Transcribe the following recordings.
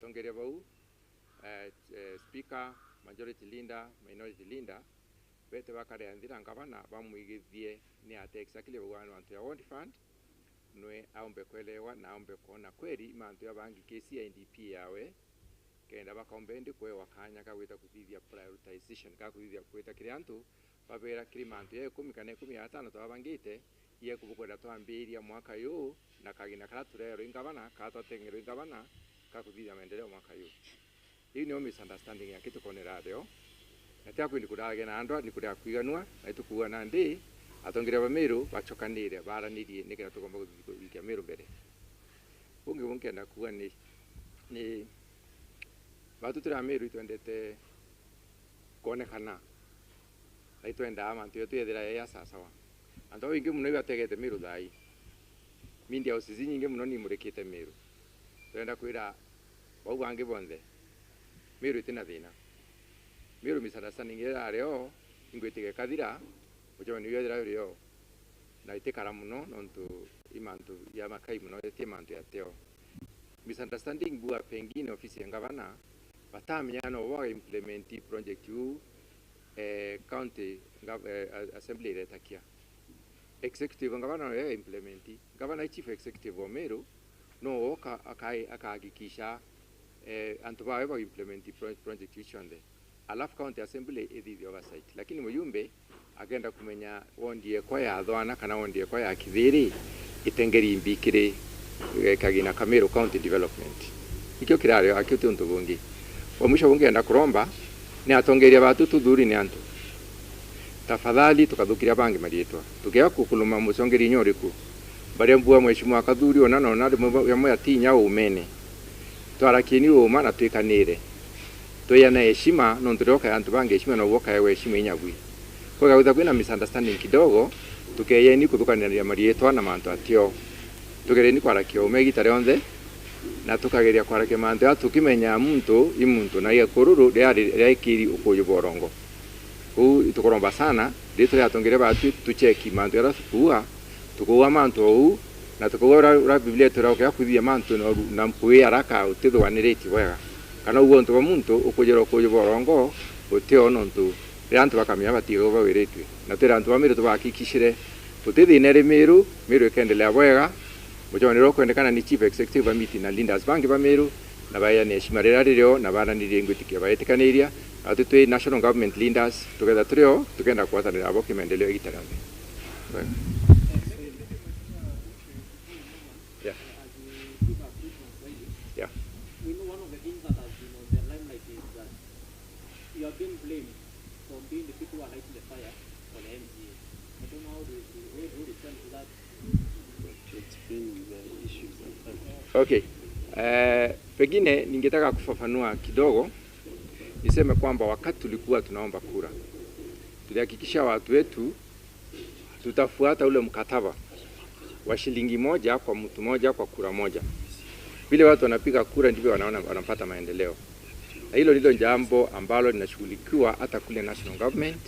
Atongeria bau speaker, majority leader, minority leader bete bakareanthira ngavana bamwigithie ni ate exactly bwana wantu ya ward fund nwe aombe kuelewa na aombe kuona kweli imantu ya bangi kesi ya NDP yawe kenda bakaombe ndi kwewa kanya kagwita kuthithia prioritization kakuthithia kwita kiri antu babera kiri mantu ya 10 kana 15 twabangite iye kubukwenda twambiria mwaka yu na kagina kara turero ingabana katwatengero ingabana kakuthithia maendeleo mwaka yu. Hii nio misunderstanding ya kitu konera leo na tia kwindi kurage na andwa ni kuria kwiganua na itukuwa na ndi atongeria ba Meru bachokanire baranirie nikera tugomba guthikia Meru mbere. Bunge bunkenda kuga ni batu turi Meru itwendete kuonekana na itwenda amantu twethira ya sasawa andu wingi muno ibategete Meru thai mindia usizi nyingi muno nimurikite Meru twenda kwira bau bangi bonthe Meru itina thina Meru misunderstanding ira reo ingwitike kathira ucho ni yethira reo na itikara muno nontu imantu ya makai muno etie mantu ya teo misunderstanding bua pengine ofisi ya gavana batamenya no wa implement project yu county assembly retakia executive gavana ya implement gavana chief executive wa Meru no oka akahakikisha antu bawe ba implement project ichonde alafu county assembly ethi oversight lakini muyumbe agenda kumenya wondie kwa ya thwana kana wondie kwa ya kithiri itengeri mbikire kagina Kameru county development ikio kirario akio tuntu bungi wa mwisho bungi enda kuromba ni atongeria batu tuthuri ni antu tafadhali tukathukiria bangi marietwa tukia kukuluma musongeri nyoriku baria mbua mheshimiwa akathuri ona na ona yamwe atinya umene twarakini uma na twikanire twiyana heshima no nturoka antu bangi heshima no woka yawe heshima inyagwi kwa gawitha kwina misunderstanding kidogo tukeyeni kuthukanira marietwa na mantu atio tugereni kwarakia umegita rionthe na tukageria kwarakia mantu atukimenya muntu imuntu na ikururu riaikiri ukuyu borongo ku itukoromba sana rito yatongere batu tucheki mantu yara tukua tukuwa mantu ou na tukuwa ra Biblia turauka kuthia mantu na mpui araka utithwaniriti wega kana uguo ntu wa muntu ukujira ukuyu borongo utio nontu riantu bakamenya batigo bawiritwe na twira antu ba Meru tubahakikishire utithine ri Meru Meru ikendelea wega muchomaniro kwendekana ni chief executive meeting na leaders bangi ba Meru na baya ni heshima rira ririo na baranirie ngwitikia baetikaniria atu twi national government leaders together trio tukenda kwatanira abo kimaendeleo gitarame. Yeah. Yeah. We know one of the things that has been on the limelight is that you have been blamed for being the people who are lighting the fire for the MCA. I don't know how do you respond to that. To explain the issues. Okay. Pengine ningetaka kufafanua kidogo niseme kwamba wakati tulikuwa tunaomba kura tulihakikisha watu wetu tutafuata ule mkataba wa shilingi moja kwa mtu moja kwa kura moja. Vile watu wanapiga kura ndivyo wanaona wanapata maendeleo. Na hilo ndilo jambo ambalo linashughulikiwa hata kule national government,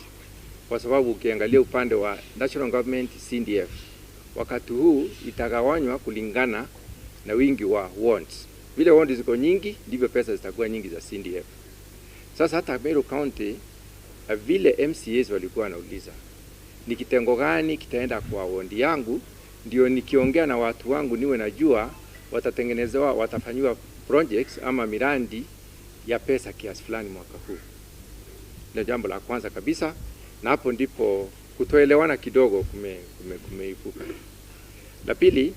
kwa sababu ukiangalia upande wa national government CDF wakati huu itagawanywa kulingana na wingi wa wards. Vile wards ziko nyingi ndivyo pesa zitakuwa nyingi za CDF. Sasa hata Meru County vile MCAs walikuwa wanauliza ni kitengo gani kitaenda kwa ward yangu, ndio nikiongea na watu wangu niwe najua watatengenezewa, watafanyiwa projects ama miradi ya pesa kiasi fulani mwaka huu. Ndio jambo la kwanza kabisa, na hapo ndipo kutoelewana kidogo kumeibuka. La pili,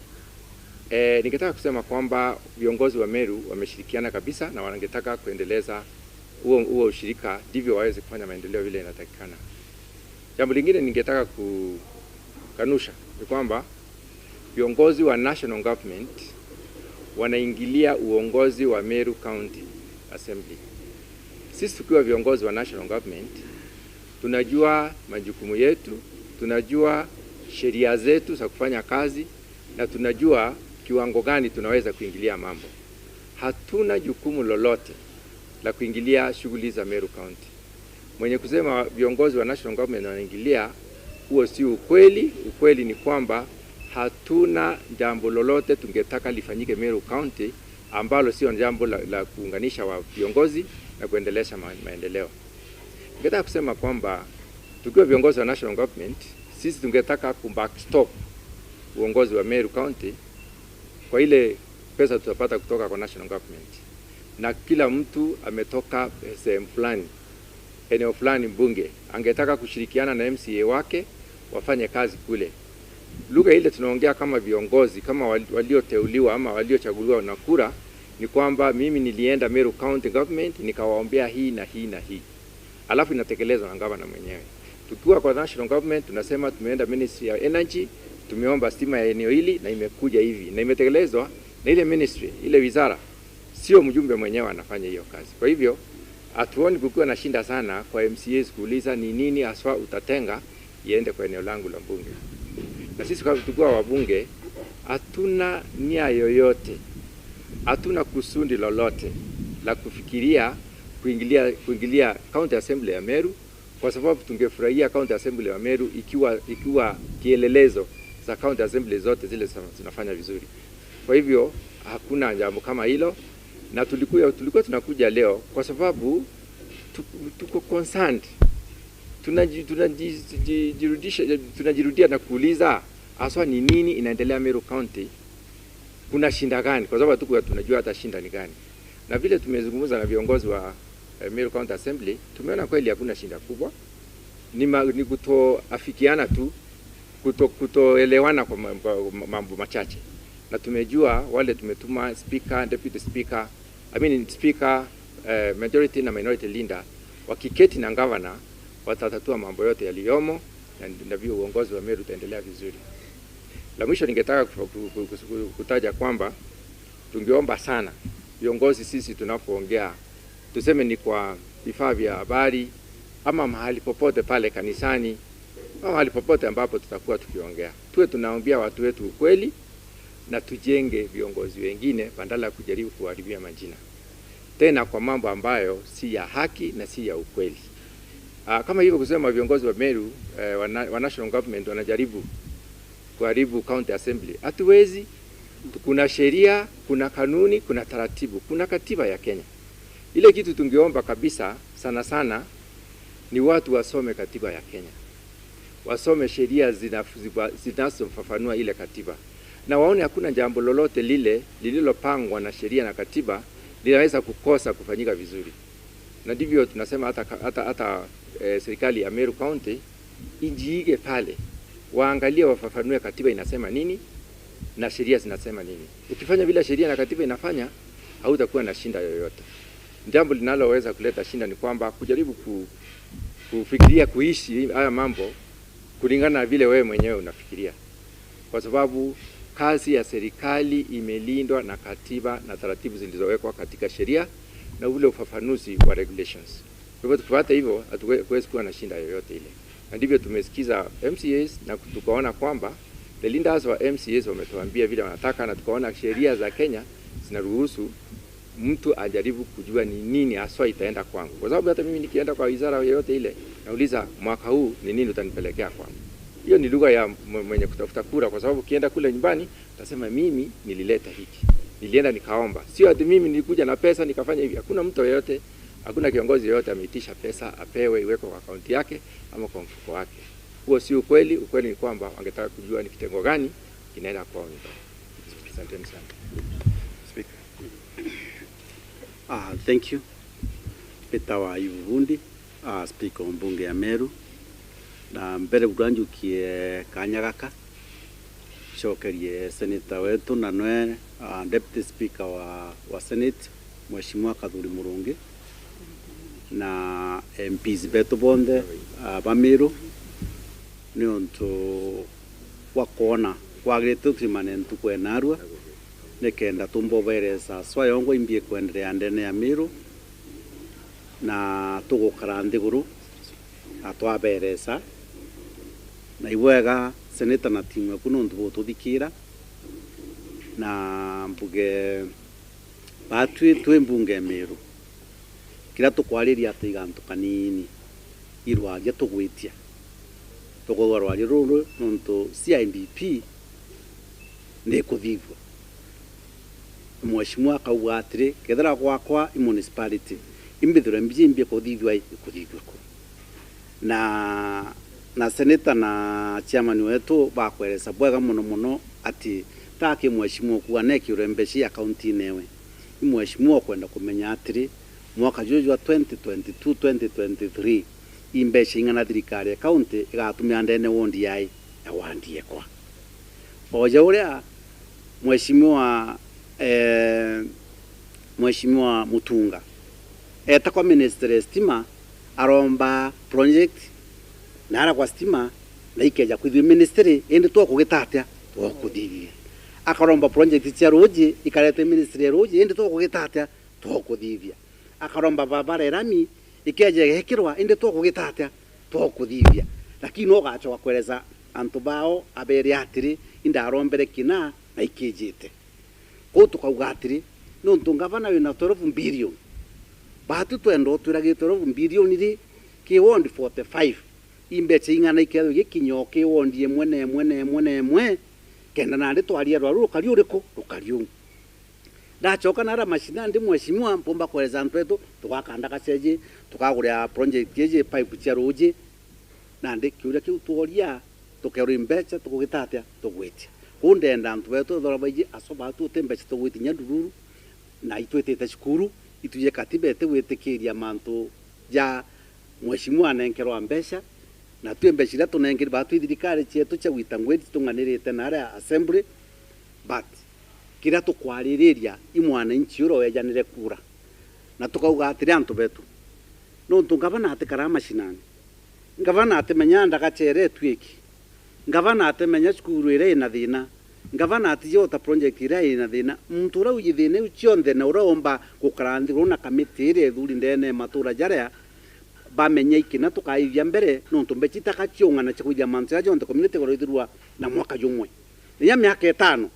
ningetaka kusema kwamba viongozi wa Meru wameshirikiana kabisa na wangetaka kuendeleza huo ushirika ndivyo waweze kufanya maendeleo vile inatakikana. Jambo lingine ningetaka kukanusha ni kwamba viongozi wa national government wanaingilia uongozi wa Meru County Assembly. Sisi tukiwa viongozi wa national government tunajua majukumu yetu, tunajua sheria zetu za kufanya kazi na tunajua kiwango gani tunaweza kuingilia mambo. Hatuna jukumu lolote la kuingilia shughuli za Meru County. Mwenye kusema viongozi wa national government wanaingilia, huo si ukweli. Ukweli ni kwamba hatuna jambo lolote tungetaka lifanyike Meru County ambalo sio jambo la kuunganisha wa viongozi na kuendelesha maendeleo. Ningetaka kusema kwamba tukiwa viongozi wa national government, sisi tungetaka kubackstop uongozi wa Meru County kwa ile pesa tutapata kutoka kwa national government, na kila mtu ametoka sehemu fulani, eneo fulani, mbunge angetaka kushirikiana na MCA wake wafanye kazi kule. Lugha ile tunaongea kama viongozi, kama walioteuliwa ama waliochaguliwa na kura, ni kwamba mimi nilienda Meru County Government nikawaombea hii na hii na hii, alafu inatekelezwa na gavana mwenyewe. Tukiwa kwa national government tunasema tumeenda Ministry ya Energy, tumeomba stima ya eneo hili na imekuja hivi na imetekelezwa na ile ministry, ile wizara, sio mjumbe mwenyewe anafanya hiyo kazi. Kwa hivyo hatuoni kukiwa na shinda sana kwa MCAs kuuliza ni nini haswa utatenga iende kwa eneo langu la mbunge. Na sisi kwa tukiwa wabunge hatuna nia yoyote, hatuna kusudi lolote la kufikiria kuingilia County Assembly ya Meru, kwa sababu tungefurahia County Assembly ya Meru ikiwa kielelezo za County Assembly zote zile zinafanya vizuri. Kwa hivyo hakuna jambo kama hilo, na tulikuwa tunakuja leo kwa sababu tuko concerned. Tunajirudia na kuuliza haswa ni nini inaendelea Meru County, kuna shinda gani? Kwa sababu hatukuwa tunajua hata shinda ni gani. Na vile tumezungumza na viongozi wa Meru County Assembly, tumeona kweli hakuna shinda kubwa, ni kutoafikiana tu, kutoelewana kwa mambo machache. Na tumejua wale tumetuma speaker, deputy speaker, I mean speaker, majority na minority leader, wakiketi na governor watatatua mambo yote yaliyomo, na ndivyo uongozi wa Meru utaendelea vizuri. La mwisho ningetaka kutaja kwamba tungeomba sana viongozi, sisi tunapoongea, tuseme ni kwa vifaa vya habari ama mahali popote pale kanisani ama mahali popote ambapo tutakuwa tukiongea, tuwe tunaambia watu wetu ukweli na tujenge viongozi wengine badala ya kujaribu kuharibia majina, tena kwa mambo ambayo si ya haki na si ya ukweli. Kama hivyo kusema viongozi wa Meru wa national government wanajaribu kuharibu County Assembly, hatuwezi. Kuna sheria, kuna kanuni, kuna taratibu, kuna katiba ya Kenya. Ile kitu tungeomba kabisa sana sana ni watu wasome katiba ya Kenya, wasome sheria zinazofafanua ile katiba, na waone hakuna jambo lolote lile lililopangwa na sheria na katiba linaweza kukosa kufanyika vizuri. Na ndivyo tunasema hata serikali ya Meru County ijiige pale, waangalie, wafafanue katiba inasema nini na sheria zinasema nini. Ukifanya bila sheria na katiba inafanya, hautakuwa na shinda yoyote. Jambo linaloweza kuleta shinda ni kwamba kujaribu kufikiria kuishi haya mambo kulingana na vile wewe mwenyewe unafikiria, kwa sababu kazi ya serikali imelindwa na katiba na taratibu zilizowekwa katika sheria na ule ufafanuzi wa regulations. Kwa hivyo tukifuata hivyo hatuwezi kuwa na shinda yoyote ile. Na ndivyo tumesikiza MCAs na tukaona kwamba the leaders wa MCAs wametuambia vile wanataka, na tukaona sheria za Kenya zinaruhusu mtu ajaribu kujua ni nini haswa itaenda kwangu. Kwa sababu hata mimi nikienda kwa wizara yoyote ile nauliza mwaka huu ni nini utanipelekea kwangu. Hiyo ni lugha ya mwenye kutafuta kura, kwa sababu ukienda kule nyumbani utasema mimi nilileta hiki, nilienda nikaomba, sio ati mimi nilikuja na pesa nikafanya hivi. Hakuna mtu yeyote, hakuna kiongozi yeyote ameitisha pesa apewe iwekwe kwa akaunti yake ama kwa mfuko wake. Huo si ukweli. Ukweli ni kwamba wangetaka kujua ni kitengo gani kinaenda kwao nyumbani. Asanteni sana. Speaker. Thank you. Peter wa Ivundi, Speaker mbunge ya Meru. Na mbere guranjukie kanya gaka cokerie senator wetu na nwe Deputy Speaker wa Senate Mheshimiwa Kathuri Murungi na MPs betu bonthe ba Meru ni untu wa kuona kwagirite tucemanie ntuku enarua nikenda tumboberesa swa yongo imbie kuendelea ndene ya Meru na tugukara nthiguru na twaberesa na iwega seneta na timu yaku nontu bututhikira na mbuge batwi twi mbunge Meru kira tukwariria ati gantu kanini irwaria tugwitia tukurwa rwaria ruru nontu CIMBP ni kuthithwa Mheshimiwa akauga atiri kethira gwakwa i municipality imbithire mbiji mbie kuthithua ikuthithua ku na senator na chairman wetu bakweresa bwega muno muno ati take mheshimiwa kuwa nekiure mbeca account newe mheshimiwa kwenda kumenya atiri mwaka juju wa 2022 2023 imbeca ing'ana thirikari ya county igatumia ndene wondi yai ya kwa oja uria mheshimiwa mheshimiwa Mutunga eta kwa ministry stima aromba project na ara kwa stima na ikeja kwithio ministry indi twakugitatia twakuthithia akaromba project cia ruji ikaretwo ministry ya ruji indi twakugitatia twakuthithia akaromba barabara erami ikeja igekirwa indi twakugitatia twakuthithia lakini no gachoka kwereza antu bao abere atiri indarombere kina na ikijite ko tukauga atiri nontu ngavana wina 12 billion bahati twendo twirage 12 billion ri ki wondi 45 imbeca ing'ana ikethwo gikinyo ki wondi imwe na imwe na imwe na imwe kenda nandi twaria rwaru rukari uriku rukari uu ndachoka nara mashina ndi mheshimiwa mpomba kwereza antu etu tugakanda gaceji tukaguria project yeje pipe cia ruji nandi kiuria kiu tworia tukerwo imbeca tugugitatia tugwitia kundenda antu betu thora baiji aso batu te mbeca tugwitinya ndururu na itwitite cukuru ituje katiba ete gwitikiria mantu ja mheshimiwa anenkerwa mbeca na twi mbeca iria tunengeri batu thirikari cietu cia gwita ngwiri tung'anirite na aria assembly but kiria tukwaririria imwananchi uria wejanire kura na tukauga atiri antu betu nontu ngavana atikara mashinani ngavana atimenya ndagacere twiki ngavana atimenya cukuru iria ina thina ngavana atijota project iria ina thina muntu uria uyi thina ucionthe na uraomba gukara nthiguru na kamiti iria ithuri ndene matura jaria bamenya ikina tukaithia mbere nontu mbeca itakaciung'ana cia kuithia mantu ya jonthe community goroithirwa na mwaka jumwe ninya miaka itano.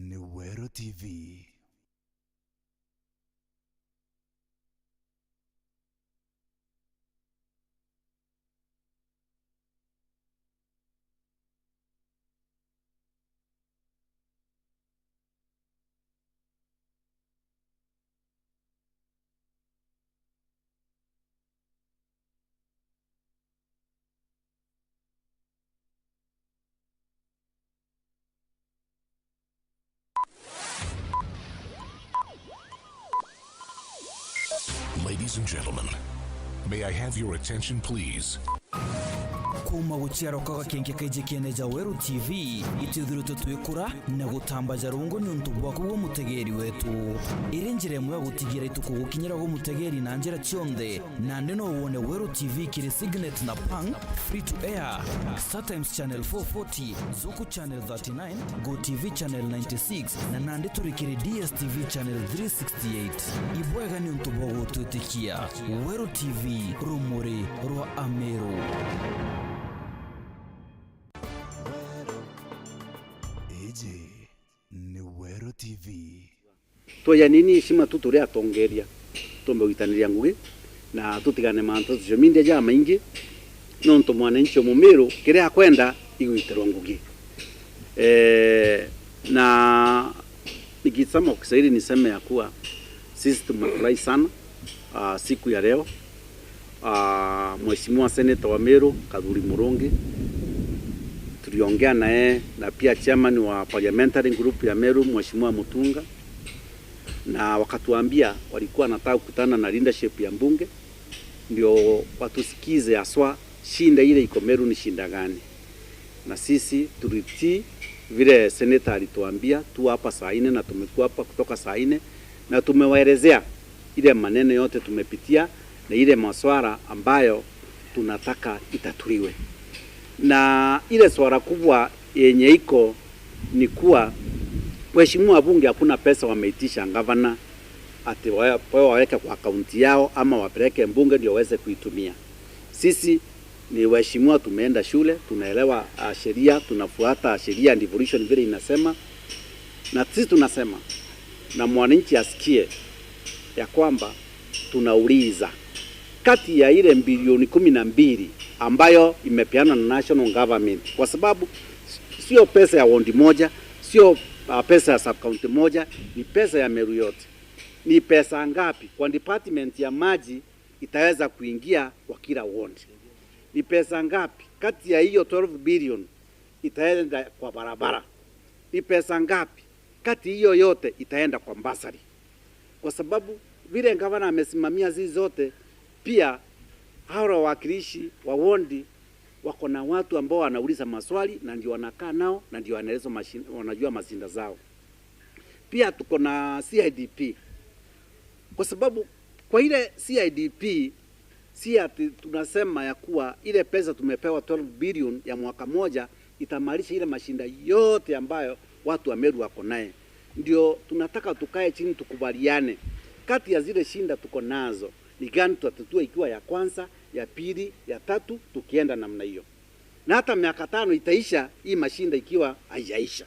Ni Wero TV. Ladies and gentlemen, may I have your attention please? Kuma guciarwo kwa gakenke kaije kieneja Weru TV itithirite twikura na gutambaja rungu ni untu bwaku bwa mutegeri wetu iri njira imwe ya gutigira ituku gukinyira gwo mutegeri na njira cionthe nandi no wone Weru TV kiri Signet na Pang free to air Star Times channel 440 Zuku channel 39 Go TV channel 96 na nandi turikiri DSTV channel 368 ibwega ni untu bwa gutwitikia Weru TV rumuri rwa Ameru. Ni Wero TV. Twoya nini shima tu turia atongeria tumbe gwitaniria ngugi na tutigane mantu tucio mindia ja maingi nontu mwananchi mumiru kiria akwenda igwitirwo ngugi na nikisema kwa Kiswahili niseme ya kuwa sisi tumefurahi sana siku ya leo Mheshimiwa Senator wa Meru Kathuri Murungi tuliongea naye na pia chairman wa parliamentary group ya Meru Mheshimiwa Mutunga, na wakatuambia walikuwa wanataka kukutana na leadership ya mbunge ndio watusikize haswa shinda ile iko Meru ni shinda gani, na sisi tulitii vile senator alituambia tu hapa saa 4 na tumekuwa hapa kutoka saa 4 na tumewaelezea ile maneno yote tumepitia na ile maswala ambayo tunataka itatuliwe. Na ile swala kubwa yenye iko ni kuwa waheshimiwa bunge hakuna pesa wameitisha gavana ati waweke kwa akaunti yao ama wapeleke mbunge ndio waweze kuitumia. Sisi Ni waheshimiwa, tumeenda shule, tunaelewa sheria, tunafuata sheria and devolution vile inasema, na sisi tunasema na mwananchi asikie ya kwamba tunauliza kati ya ile bilioni 12 ambayo imepeanwa na national government, kwa sababu sio pesa ya wodi moja, sio pesa ya sub county moja, ni pesa ya Meru yote. Ni pesa ngapi kwa department ya maji itaweza kuingia kwa kila ward? Ni pesa ngapi kati ya hiyo 12 billion itaenda kwa barabara? Ni pesa ngapi kati hiyo yote itaenda kwa bursary? Kwa sababu vile gavana amesimamia zizi zote, pia hawa wawakilishi wa wondi wako na watu ambao wanauliza maswali na ndio wanakaa nao na ndio wanaeleza wanajua mashinda zao. Pia tuko na CIDP, kwa sababu kwa ile CIDP si ati tunasema ya kuwa ile pesa tumepewa 12 billion ya mwaka moja itamalisha ile mashinda yote ambayo watu wa Meru wako naye. Ndio tunataka tukae chini tukubaliane kati ya zile shinda tuko nazo ni gani tutatatua, ikiwa ya kwanza, ya pili, ya tatu, tukienda namna hiyo, na hata miaka 5 itaisha hii mashinda ikiwa haijaisha.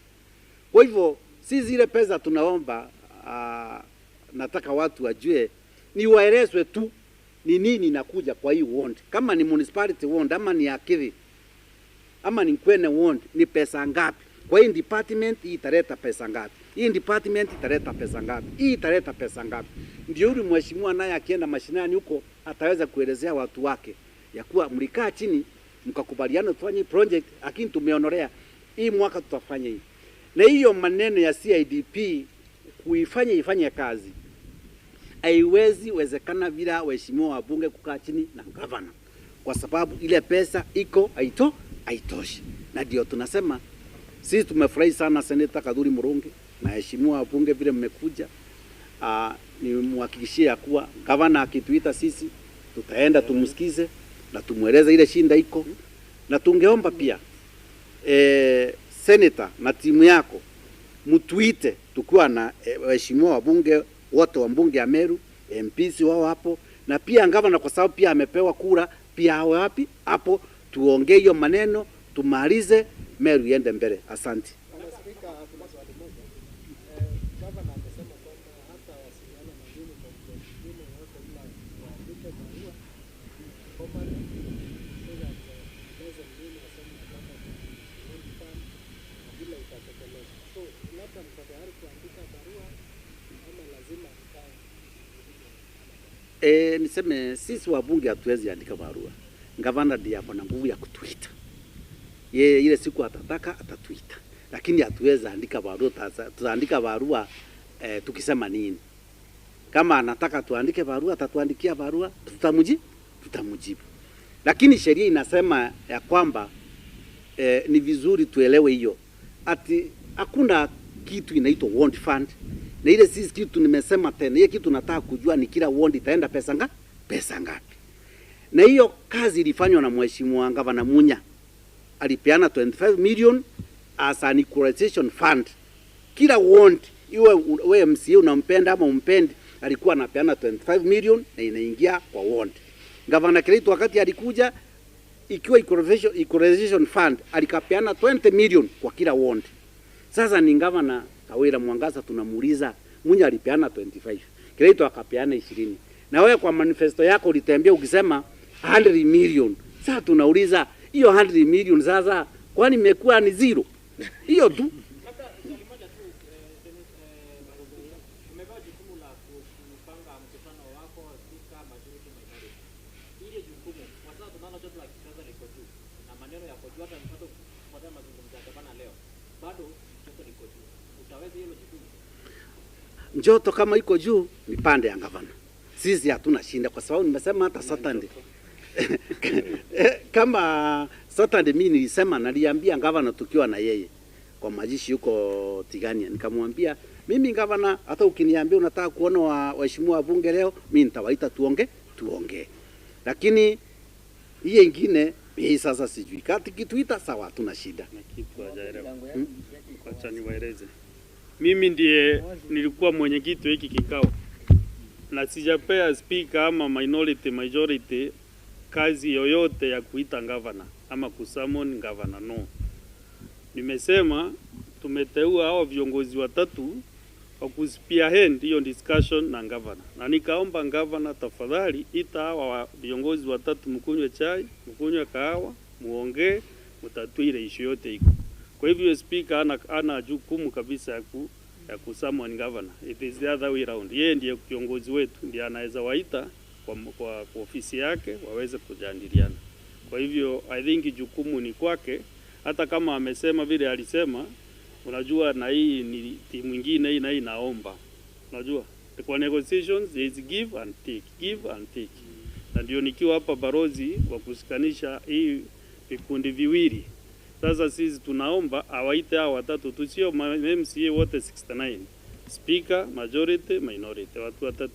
Kwa hivyo si zile pesa tunaomba, nataka watu wajue, ni waelezwe tu ni nini inakuja kwa hii ward, kama ni municipality ward ama ni Akiri ama ni Nkwene ward, ni pesa ngapi kwa hii department, hii italeta pesa ngapi, hii department italeta pesa ngapi, hii italeta pesa ngapi. Ndio yule mheshimiwa naye akienda mashinani huko ataweza kuelezea watu wake ya kuwa mlikaa chini mkakubaliana tufanye project, lakini tumeonolea hii mwaka tutafanya hii. Na hiyo maneno ya CIDP kuifanya ifanye kazi haiwezi wezekana bila waheshimiwa wabunge kukaa chini na gavana, kwa sababu ile pesa iko haitoshi. Na ndio tunasema sisi tumefurahi sana Seneta Kathuri Murungi na waheshimiwa wabunge vile mmekuja. Nimhakikishie ya kuwa gavana akituita sisi tutaenda tumsikize na tumueleze ile shinda iko, na tungeomba pia seneta na timu yako mtuite tukiwa na waheshimiwa wabunge wote wa mbunge ya Meru, MPs wao hapo, na pia gavana kwa sababu pia amepewa kura pia awe wapi hapo, tuongee hiyo maneno tumalize, Meru iende mbele. Asante. Bwana Spika, kuna swali moja. Gavana amesema kwamba hata wasiliana na nyinyi kwa njia nyingine yoyote ila waandike barua formally so that eleze mjini waseme ya kwamba kuna fund na vile itatekelezwa. So labda mko tayari kuandika barua ama lazima mkae? Niseme sisi wabunge hatuwezi andika barua. Gavana ndiye ako na nguvu ya kutuita. Yeye ile siku atataka atatuita, lakini hatuwezi andika barua. Tutaandika barua tukisema nini? Kama anataka tuandike barua atatuandikia barua, tutamjibu. Lakini sheria inasema ya kwamba ni vizuri tuelewe hiyo, ati hakuna kitu inaitwa ward fund. Na ile sisi kitu nimesema tena, ile kitu nataka kujua ni kila ward itaenda pesa ngapi, pesa ngapi. Na hiyo kazi ilifanywa na mheshimiwa Gavana Munya, alipeana 25 million as an equalization fund. Kila ward, iwe wewe MCA unampenda ama umpendi, alikuwa anapeana 25 million na inaingia kwa ward. Gavana Kiraitu wakati alikuja, ikiwa equalization fund alikapeana 20 million kwa kila ward. Sasa ni Gavana Kawira Mwangaza tunamuuliza, Munya alipeana 25, Kiraitu akapeana 20. Na wewe kwa manifesto yako ulitembea ukisema 100 million. Sasa tunauliza hiyo 100 million sasa kwani imekuwa ni zero? Hiyo tu. Labda swali moja tu, umepewa jukumu la kupanga mkutano wako spika, majority, minority. Ile jukumu kwa sasa tunaona joto la kisiasa liko juu na maneno yako juu, hata hata kufuatia mazungumzo ya gavana leo bado joto liko juu. Utaweza hilo jukumu? Joto kama iko juu ni pande ya gavana. Sisi hatuna shinda kwa sababu nimesema hata Saturday. Kama Saturday mimi nilisema, naliambia gavana tukiwa na yeye kwa majishi huko Tigania, nikamwambia mimi gavana, hata ukiniambia unataka kuona waheshimiwa wa bunge leo, mimi nitawaita tuongee. Lakini hiyo ingine hii sasa sijui. Kati kituita sawa, hatuna shida. Na kitu hajaelewa. Wacha niwaeleze. Mimi ndiye nilikuwa mwenyekiti wa hiki kikao na sijapea speaker ama minority majority kazi yoyote ya kuita gavana ama kusummon gavana, no. Nimesema tumeteua hao viongozi watatu wa kuspearhead hiyo discussion na gavana, na nikaomba gavana, tafadhali ita hawa viongozi watatu, mkunywe chai, mkunywe kahawa, muongee, mtatue ile issue yote iko. Kwa hivyo speaker ana jukumu kabisa ya kusummon governor. It is the other way round. Yeye ndiye kiongozi wetu, ndiye anaweza waita kwa ofisi yake waweze kujadiliana. Kwa hivyo I think jukumu ni kwake, hata kama amesema vile alisema. Unajua, na hii ni timu nyingine hii na hii inaomba. Unajua, kwa negotiations there is give and take, give and take. Na ndio nikiwa hapa barozi wa kushikanisha hii vikundi viwili. Sasa sisi tunaomba awaite hao watatu tu, sio MCA wote 69. Speaker, majority, minority, watu watatu.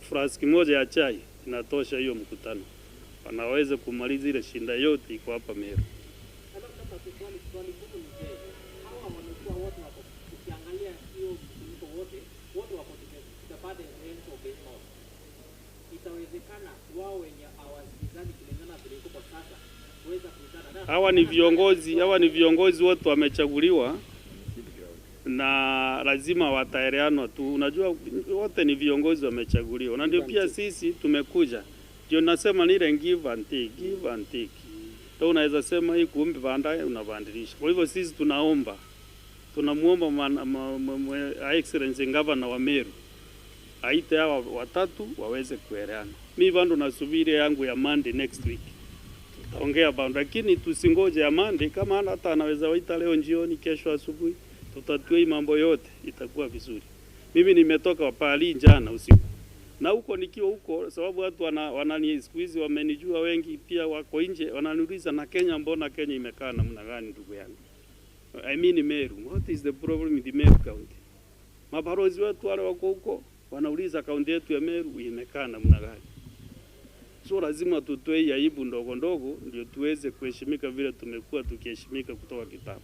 Flask moja ya chai inatosha hiyo mkutano. Wanaweza kumaliza ile shinda yote iko hapa Meru. Swali gumu ni je, hawa wamekuwa wote wako, ukiangalia hiyo mkusanyiko wote wako the bad end of the north. Itawezekana wao wenye hawasikizani kulingana vile iko kwa sasa kuweza kuitana? Hawa ni viongozi wote wamechaguliwa na lazima wataelewana tu. Unajua wote ni viongozi wamechaguliwa, na ndio pia sisi tumekuja, ndio nasema ni ile give and take, give and take. Ndio unaweza sema hii kumbe baadaye unabadilisha. Kwa hivyo sisi tunaomba, tunamuomba Excellency Governor wa Meru aite hawa watatu waweze kuelewana. Mimi bado nasubiri yangu ya Monday next week. Tutaongea bado, lakini tusingoje ya Monday. Kama hata anaweza waita leo jioni, kesho asubuhi, tutatua mambo yote, itakuwa vizuri. Mimi nimetoka pali jana usiku. Na huko nikiwa huko, sababu watu wanani siku hizi wamenijua wengi pia wako nje, wananiuliza na Kenya, mbona Kenya imekaa namna gani ndugu yangu? I mean Meru, what is the problem in the Meru County? Mabalozi wetu wale wako huko wanauliza kaunti yetu ya Meru imekaa namna gani? So lazima tutoe aibu ndogo ndogo ndio tuweze kuheshimika vile tumekuwa tukiheshimika kutoka kitambo.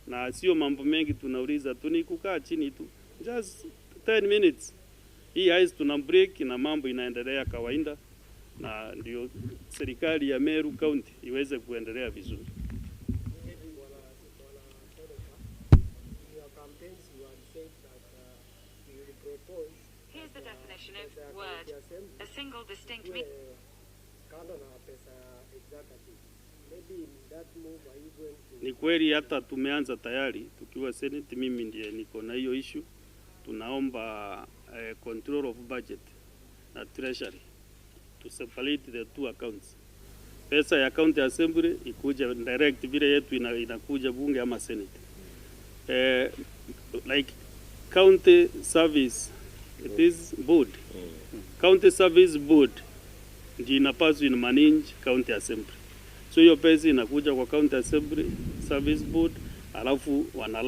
Na sio mambo mengi tunauliza tu, ni kukaa chini tu. Just 10 minutes. Hii ice tuna break na mambo inaendelea kawaida, na ndio serikali ya Meru County iweze kuendelea vizuri. Here's the definition of word. A single distinct meaning. Ni kweli hata tumeanza tayari tukiwa Senate, mimi ndiye niko na hiyo issue. Tunaomba control of budget na treasury to separate the two accounts. Pesa ya county assembly ikuja direct vile yetu inakuja bunge ama Senate. Like county service, it is board. County service board ndio inapaswa ina manage county assembly. So hiyo pesa inakuja kwa county assembly service board, alafu wana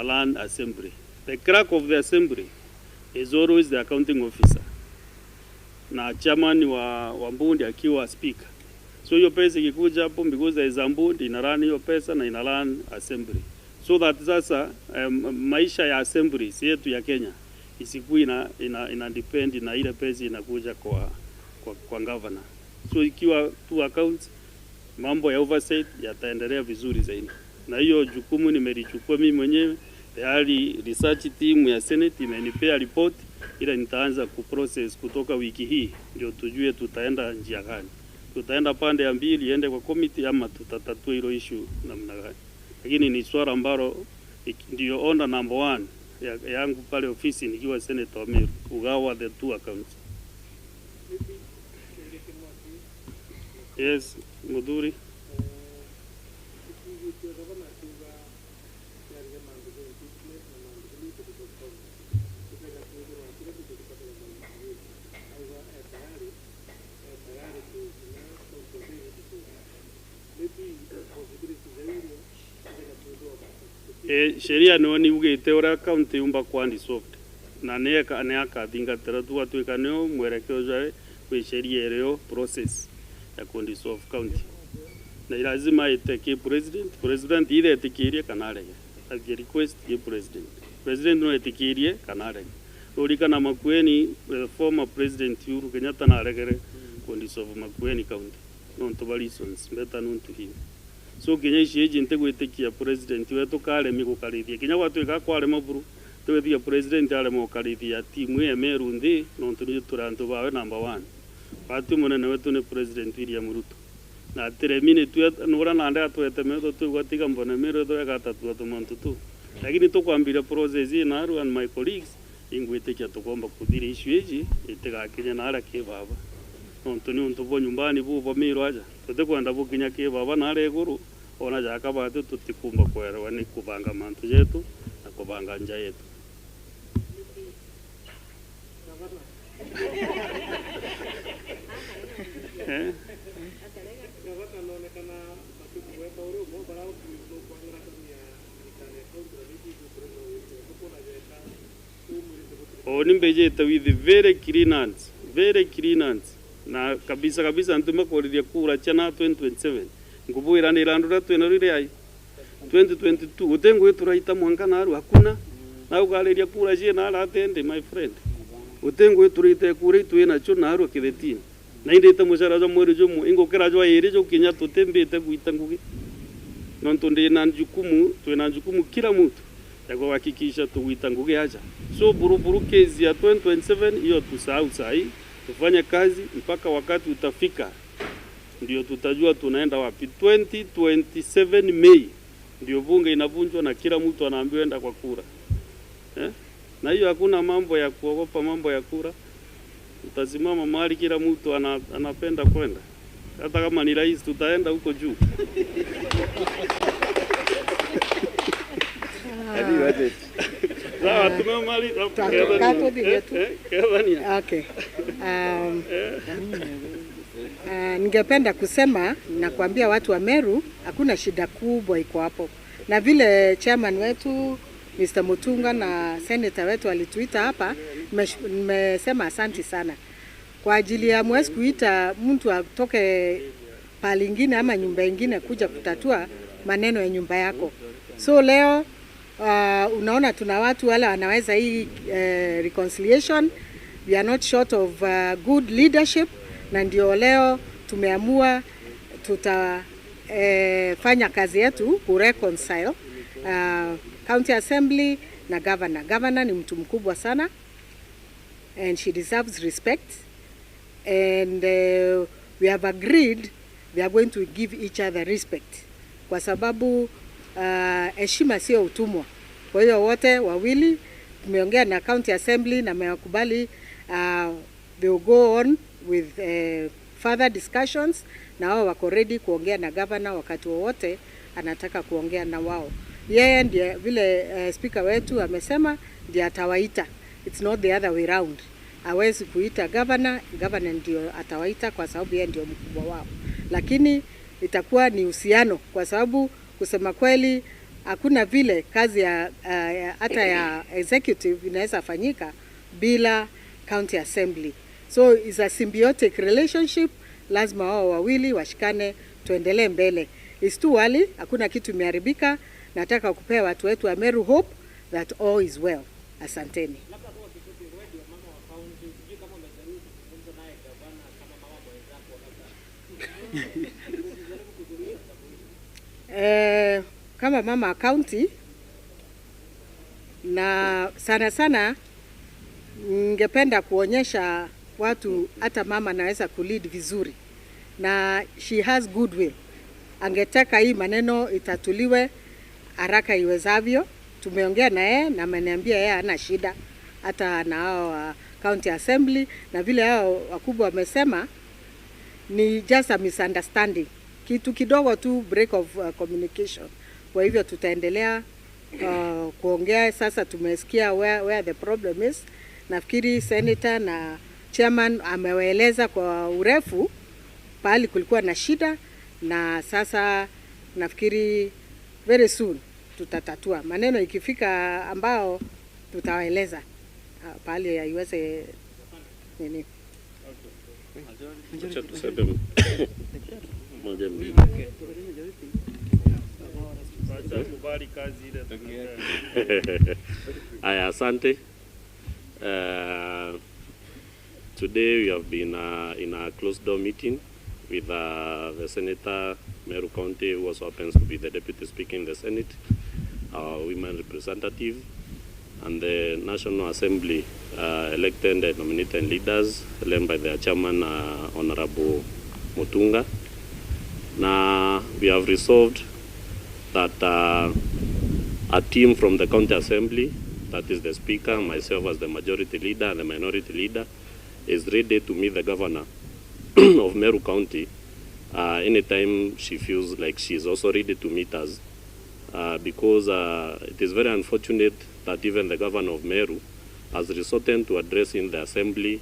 learn assembly. The clerk of the assembly is always the accounting officer na chairman wa mbundi akiwa speaker. So hiyo pesa ikikuja hapo, because there is a board ina run hiyo pesa na ina run assembly. So that sasa maisha ya assemblies yetu ya Kenya isikuwe ina depend na ile pesa inakuja kwa governor. So ikiwa two accounts, mambo ya oversight yataendelea vizuri zaidi. Na hiyo jukumu nimelichukua mimi mwenyewe. Tayari research team ya Senate imenipea report, ila nitaanza kuprocess kutoka wiki hii ndio tujue tutaenda njia gani. Tutaenda pande ya mbili iende kwa committee ama tutatatua hilo issue namna gani. Lakini ni swala ambalo ndio order number 1 yangu pale ofisi nikiwa Senator wa Meru, kugawa the two accounts. Yes, Mudhuri. Sheria no ni ugite uria county yumba kwandi soft na neka ne akathingatira tu atuika nio mwerekeo jare kwi sheria rio process ya kundi soft county na lazima iteke president ile etikirie kana arege athie request ki president no etikirie kana arege. Ulikana Makueni former president Uhuru Kenyatta na aregere kondisov Makueni county nontu balisons mbeta nontu hii so kinya ici eji ntegwitikia president wetu karemi gukarithia kinya gwatuika kwarema buru twethia president arema gukarithia timu ya Meru nthi nontu ni turantu bawe number 1 watu munene wetu ni president William Ruto na atiremi ni tu nura na nda twete metho tu gwatiga mbone Meru twegatatua tumantu tu lakini tukwambira process na aru and my colleagues ingwitikia tukomba kuthira issue eji itigakinya na ara kibaba nontu ni untu bwa nyumbani bubo Meru aja tutikwenda bukinya kibaba na ara iguru ona jakabatu tutikumba kwerwa ni kubanga mantu yetu na kubanga nja yetu. Nimbejete with very clean hands, very clean hands. Na kabisa kabisa ntume kuriria kura chana 2027 ngubwira ni landura twenarire ai 2022 utengo ituraita mwanka naru hakuna na ugariria kura cie na aratende my friend utengo ituraita kura itwe nacho naru kithetini na indite mucara jwa mweri jumu ingukira jwa iri jukinya tutembete gwita ngugi nontu ndi na jukumu twina jukumu kila mtu ya kuhakikisha tuwita ngugi aja so buruburu kezi ya 2027 hiyo tusahau sahi tufanye kazi mpaka wakati utafika ndio tutajua tunaenda wapi. 2027 May ndio bunge inavunjwa na kila mtu anaambiwa enda kwa kura. Na hiyo hakuna mambo ya kuogopa mambo ya kura. Utasimama mahali kila mtu anapenda kwenda. Hata kama ni rais tutaenda huko juu. Sawa tumemaliza. Okay. Ningependa kusema na kuambia watu wa Meru hakuna shida kubwa iko hapo. Na vile chairman wetu Mr. Mutunga na senator wetu walituita hapa, nimesema asanti sana. Kwa ajili ya mwezi kuita mtu atoke pali ingine ama nyumba ingine kuja kutatua maneno ya nyumba yako. So leo unaona tuna watu wale wanaweza hii reconciliation. We are not short of good leadership, na ndio leo tumeamua tutafanya kazi yetu ku reconcile County Assembly na governor. Governor ni mtu mkubwa sana and she deserves respect, and we have agreed we are going to give each other respect kwa sababu heshima sio utumwa. Kwa hiyo wote wawili tumeongea na County Assembly na mewakubali, they will go on with further discussions, na wao wako ready kuongea na governor wakati wowote anataka kuongea na wao. Yeye ndiye vile speaker wetu amesema ndiye atawaita. It's not the other way round. Hawezi kuita governor, governor ndio atawaita kwa sababu yeye ndio mkubwa wao. Lakini itakuwa ni uhusiano kwa sababu kusema kweli hakuna vile kazi ya hata ya executive inaweza fanyika bila County Assembly. So it's a symbiotic relationship. Lazima wao wawili washikane tuendelee mbele. It's too early, hakuna kitu imeharibika. Nataka kupea watu wetu wa Meru hope that all is well. Asanteni. Kama mama county na sana sana ningependa kuonyesha watu hata mama anaweza kulead vizuri na she has goodwill. Angetaka hii maneno itatuliwe haraka iwezavyo. Tumeongea na yeye na ameniambia yeye hana shida hata na hao County Assembly, na vile hao wakubwa wamesema ni just a misunderstanding, kitu kidogo tu, break of communication. Kwa hivyo tutaendelea kuongea. Sasa tumesikia where the problem is. Nafikiri senator na chairman amewaeleza kwa urefu pahali kulikuwa na shida, na sasa nafikiri very soon tutatatua maneno ikifika ambao tutawaeleza pahali haiweze nini. Acha tuseme moja mbili. Acha kubali kazi ile. Aya, asante. Today we have been in a closed door meeting with the Senator Meru County, who also happens to be the Deputy Speaker in the Senate, our women representative, and the National Assembly elected and nominated leaders led by their chairman, Honorable Mutunga. Now, we have resolved that a team from the County Assembly, that is the Speaker, myself as the Majority Leader and the Minority Leader, is ready to meet the Governor of Meru County anytime she feels like she is also ready to meet us, because it is very unfortunate that even the Governor of Meru has resorted to addressing the Assembly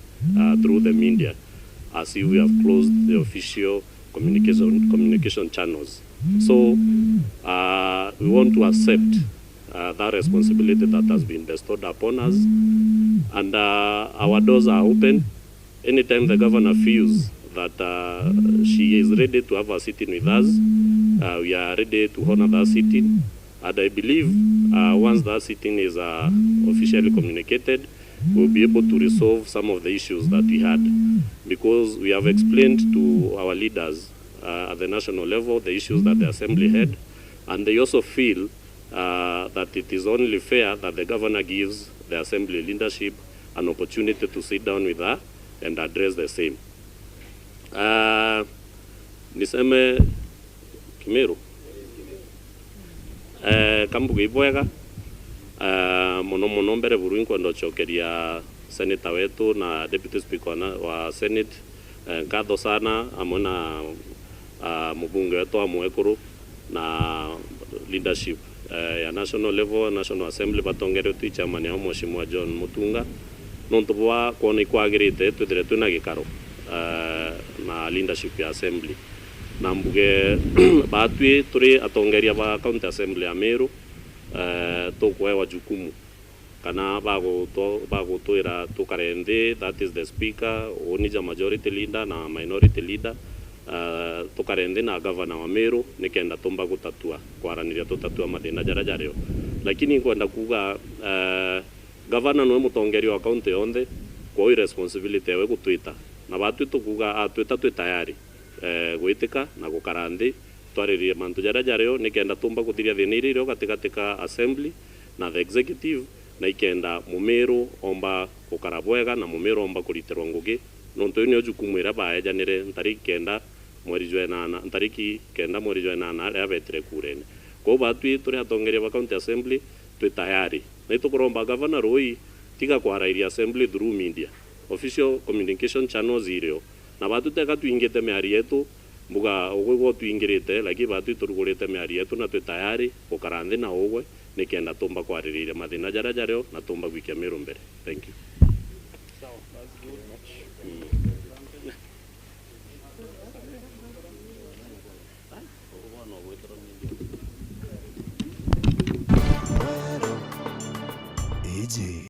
through the media, as if we have closed the official communication channels. So we want to accept that responsibility that has been bestowed upon us, and our doors are open. Anytime the governor feels that she is ready to have a sitting with us, we are ready to honor that sitting. And I believe once that sitting is officially communicated, we'll be able to resolve some of the issues that we had, because we have explained to our leaders at the national level the issues that the Assembly had, and they also feel that it is only fair that the governor gives the Assembly leadership an opportunity to sit down with her and address the same. Niseme Kimiru kambuga ibwega muno muno mbere buru inkwenda ucokeria senator wetu na deputy speaker wa Senate nkatho sana amwe na mubunge wetu wa Mwekuru na leadership ya national level, National Assembly batongeretwe chairman ya Mheshimiwa John Mutunga nontu bwa kuona ikwagirite twithire twina gikaro na leadership ya Assembly na mbuge batwi turi atongeria ba County Assembly ya Meru tukwewa jukumu kana bagutwira tukare nthi, that is the speaker unija majority leader na minority leader, tukare nthi na governor wa Meru nikenda tumba gutatua kwaraniria tutatua mathina jara jario, lakini nkwenda kuga governor niwe mutongeria wa county yonthe, kwa responsibility ewe gutwita na batwi tukuga atwita twi tayari gwitika na gukara nthi twaririe mantu jara jario nikenda tumba guthiria thina iria irio gatigati ka assembly na the executive, na ikenda mumiru omba gukara bwega na mumiru omba kuritirwa ngugi nontu nio jukumu iria baejanire ntariki kenda mweri jwa enana ntariki kenda mweri jwa enana aria betire kurene. Koguo batwi turi atongeria ba county assembly twi tayari na itukuromba governor rui tiga kwarairia assembly through media official communication channels irio na batuteka twingite miari yetu mbuga ugwe twingirite lakini batwi turugurite miari yetu na twi tayari gukara nthi na ugwe nikenda tumba kwaririire mathina jara jario na tumba gwikia Meru mbere. Thank you. AJ.